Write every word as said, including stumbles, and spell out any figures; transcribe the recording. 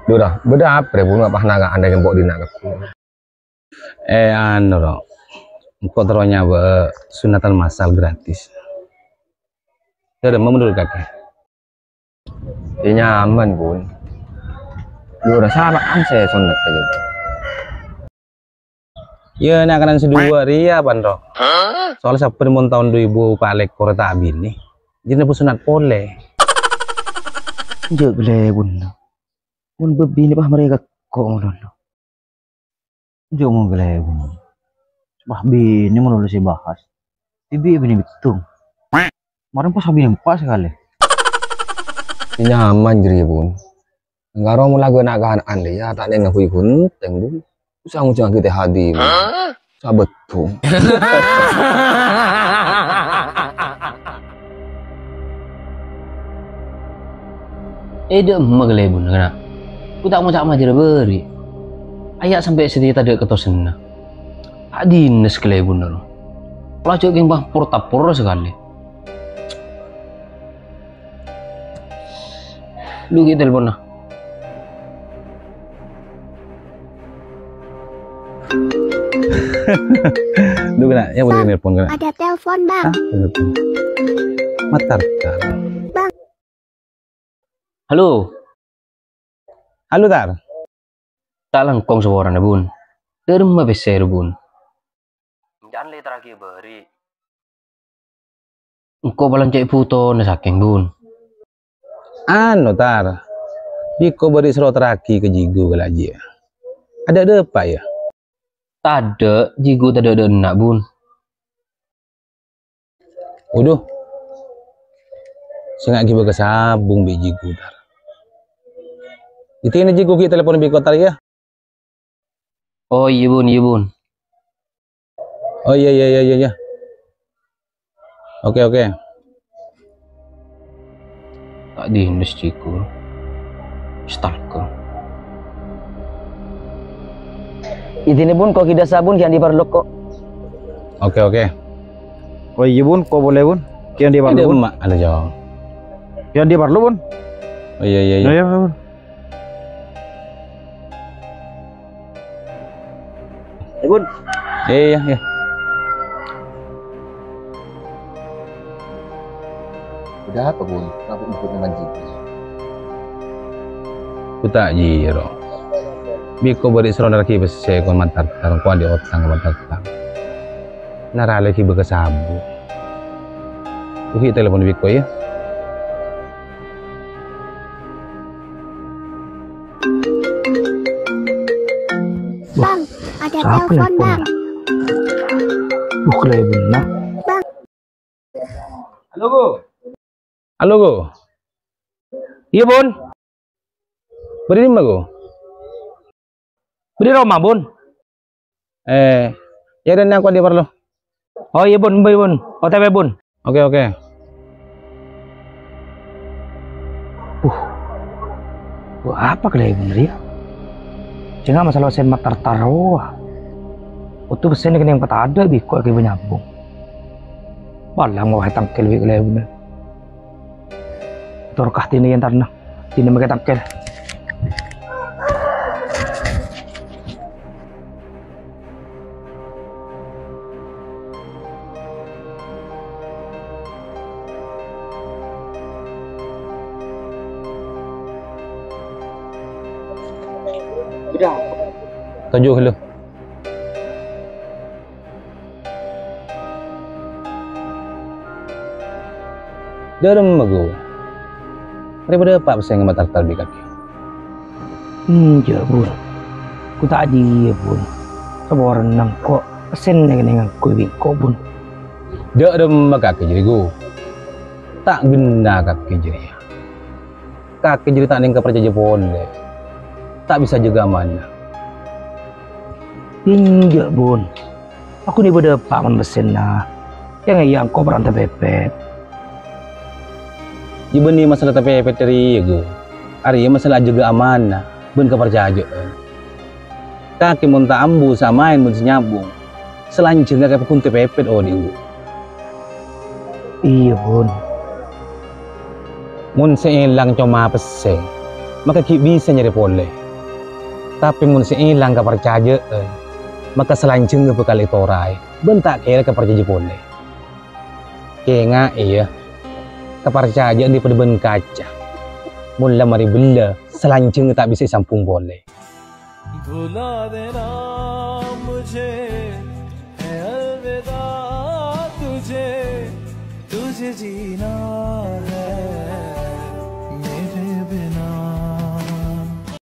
Lurah, bâdâ apa, Bun, apa nanga'an dâ' kempo' dinna' kabbhi? Eh, anu, Ro. Engko' terro nyabâ' sunatan massal gratis. Dâremma menurut kakè? Ya, nyaman, Bun. Lurah, sara'an sè sunat aja. Ya, na'-kana' sè duwâ' rèya, Pan, Ro. Soalnya sabbhân mon taon du èbu pa' lèkor ta' abinè, jârèya pon sunat polè. Enjâ' ghâllu, Bun. Mon bâbinè pas marè kakko ngono, lo. Enjâ' mon ghâllu, Bun. Pas binè ngono lo sè bahas. Bibina binè bhidhung. Marèn pas abinè empa' sakalè. Nyaman jârèya, Bun. Enggak ro mon lagu anak-anak ande ya, ta' neng ngabui gunting, Bun. Usah ngujang kita hadi, Bun. Sabettung. Eh, dâ' emma ghâllu, Bun, kana'. Ku ta' ngoca' majâr bâri'. Aya' sampè' satèya tadâ' katosanna. Adinnes ghâllu, Bun, lo. Pola jâ' keng pur-tapur sakalè. Lu gitu teleponnya. Lu kena, ya boleh nelpon kena. Ada telepon, Bang. Hah? Telepon. Matar. Bang. Halo. Halo, Tar. Ta' langkong saporana, Bun. Dâremma pèssè, Bun. Ca'an lè taraghi bâri'. Engko' palan cè' butona sakèng, Bun. Anu, Tar. Biko bâri' sèro taraghi ka Jigo kala jiyâ. Adâ' dâpa', ya? Tadâ', Jigo tadâ' dâ' enna', Bun. Waduh. Sènga' ghibâ ka sabung bi' Jigo, Tar. Itèna Jigo ghi' telepon biko, Tar, ya. Oh, iyâ, Bun, iyâ, Bun. Oh, iyâ, iyâ, iyâ, iyâ, iyâ. Oke, oke. Ta' dinnes Jigo. Stalker. Itèna, Bun, ko' ghi' dâ' sabun, ghi' andi' parlo, ko'. Oke, oke. Oh, iyâ, Bun, ko' polè, Bun. Ghi' andi' parlo, Bun. Ada, Jong. Ghi' andi' parlo, Bun. Oh, iyâ, iyâ, iyâ. Iyâ, Bun. Eh, Bun. Iya, iya. Udah apa, Bun? Kenapa nyebutnya mancing? Ku ta' jiyâ, Ro. Biko bâri' sèro naraghi pèssè kon Mat Tartar, ko' andi' otang ka Mat Tartar. Naralè ghibâ ka sabung. Ku ghi' telepon biko, ya. Bang, ada telepon, Bang. Wah, keren bener. Bang. Halo, Go. Halo, Go. Iyâ, Bun. Bâdâ è dimma, Go? Bâdâ è roma, Bun. Eh, ya udah, ini aku ada perlu. Oh iyâ, Bun, iyâ, Bun. O T W, Bun. Oke, oke. Uh. Wah, apa kali bener ya? Sènga' masalah sèn matar-tar, wah. Waktu pèssèna kennèng patadâ' biko' ghibâ nyambung. Palang wah tangkèl bi' kali bener. Torkah tini entarna. Tini mèkè tangkèl. Toju' ghâllu. Dâremma, Gu. Arè padâ apa' pèssèna Mat Tartar bi' kakè? Enjâ', Bun. Gu ta' jiyâ, Bun. Saporana engko' pèssèna kennèng ngangghuy bi' engko', Bun. Dâremma kakè jârèya, Gu. Ta' ghenna kakè jârèya. Kakè jârèya ta' nèng kaparcajâ polè. Ta' bisa jâgâ amanah. Enjâ', Bun. Aku nè padâ apa' mon pèssèna. Yang iyâ engko' paran tapèpèt. Jâ bânnè masalah tapèpèt arèya, Gu. Arèya masalah ajâgâ amanah bân kaparcajâ'ân. Kakè mon ta' ambu sè amaèn bân sè nyambung, salanjhângnga kakè pagghun tapèpèt odhi'na, Gu. Iyâ, Bun. Mon sè èlang coma pèssè, maka ghi' bisa nyarè polè. Tapè mon sè èlang kaparcajâ'ân, maka salanjhângnga bhâkal ètoraè, bân ta' kèra kaparcajâ polè. Kènga'è, yâ, kaparcajâ'ân dhi' padâ bân kaca. Mon la marè bellâ, salanjhângnga ta' bisa èsambhung polè. भुला देना मुझे, है अलविदा तुझे, तुझे जीना